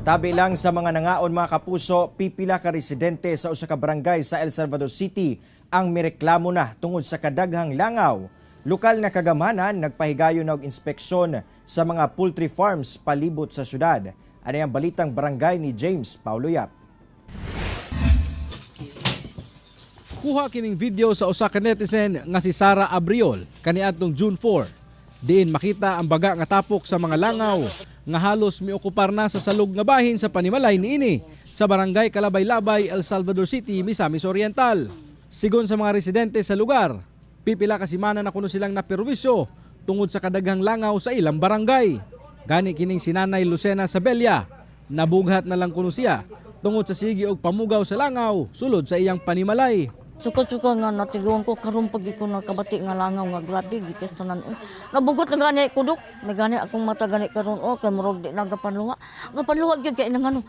Tabi lang sa mga nangaon, mga kapuso, pipila ka residente sa usa ka barangay sa El Salvador City ang mireklamo na tungod sa kadaghang langaw. Lokal na kagamhanan nagpahigayon og inspeksyon sa mga poultry farms palibot sa syudad. Ano ang balitang barangay ni James Paulo Yap? Kuha kining video sa usa ka netizen nga si Sara Abriol kaniadtong June 4. Diin makita ang baga nga tapok sa mga langaw nga halos miokupar na sa salog nga bahin sa panimalay niini sa barangay Kalabay-Labay, El Salvador City, Misamis Oriental. Sigon sa mga residente sa lugar, pipila ka semana na kuno silang naperwisyo tungod sa kadaghang langaw sa ilang barangay. Gani kining si Nanay Lucena Sabella, nabughat na lang kuno siya tungod sa sige og pamugaw sa langaw sulod sa iyang panimalay. Sukad-sukad nga natiguan ko karon pag ko nakabati nga langaw nga grabe gikas tanan. Oy. Nabugot na gani ko, dok. May gani akong mata gani karon o kay murag di nagapanluha. Gapanluha gyud kay nang ano.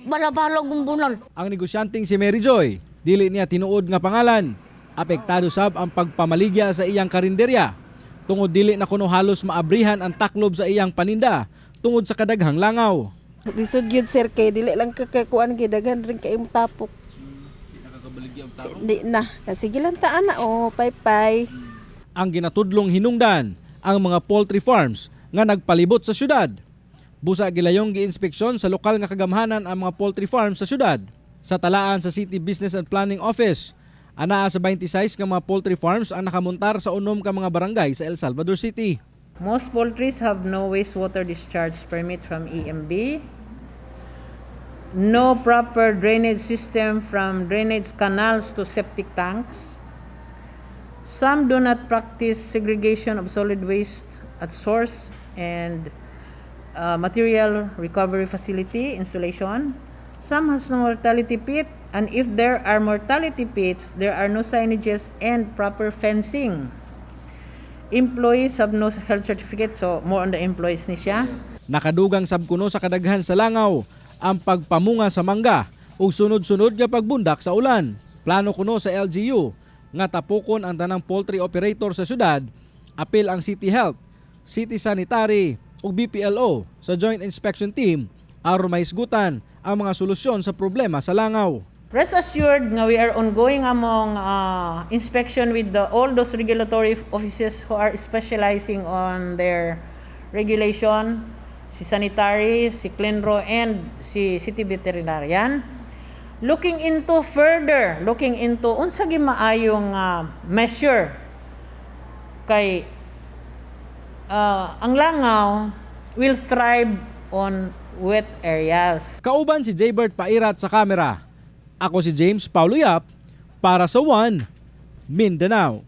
Balabalog ang bunal. Ang negosyanteng si Mary Joy, dili niya tinuod nga pangalan. Apektado sab ang pagpamaligya sa iyang karinderya. Tungod dili na kuno halos maabrihan ang taklob sa iyang paninda tungod sa kadaghang langaw. Lisod gyud, sir, kay dili lang ka kakuan kay daghan rin kay imong tapok. Di na. Sige lang ta ana oh, pay-pay. Ang ginatudlong hinungdan ang mga poultry farms nga nagpalibot sa syudad. Busa gilayong giinspeksyon sa lokal nga kagamhanan ang mga poultry farms sa syudad. Sa talaan sa City Business and Planning Office, anaa sa 26 ka mga poultry farms ang nakamontar sa unom ka mga barangay sa El Salvador City. Most poultries have no wastewater discharge permit from EMB, no proper drainage system from drainage canals to septic tanks. Some do not practice segregation of solid waste at source and material recovery facility installation. Some has no mortality pit, and if there are mortality pits, there are no signages and proper fencing. Employees have no health certificate, so more on the employees ni siya. Nakadugang sab kuno sa kadaghan sa langaw ang pagpamunga sa mangga ug sunod-sunod nga pagbundak sa ulan. Plano kuno sa LGU nga tapukon ang tanang poultry operator sa syudad, apil ang City Health, City Sanitary ug BPLO sa Joint Inspection Team aron mahisgutan ang mga solusyon sa problema sa langaw. Rest assured nga we are ongoing among inspection with all those regulatory offices who are specializing on their regulation, si Sanitary, si Clenro, and si City Veterinarian. Looking into further, looking into unsa gyud maayong measure kay ang langaw will thrive on wet areas. Kauban si Jaybert Pairat sa kamera. Ako si James Paulo Yap para sa One Mindanao.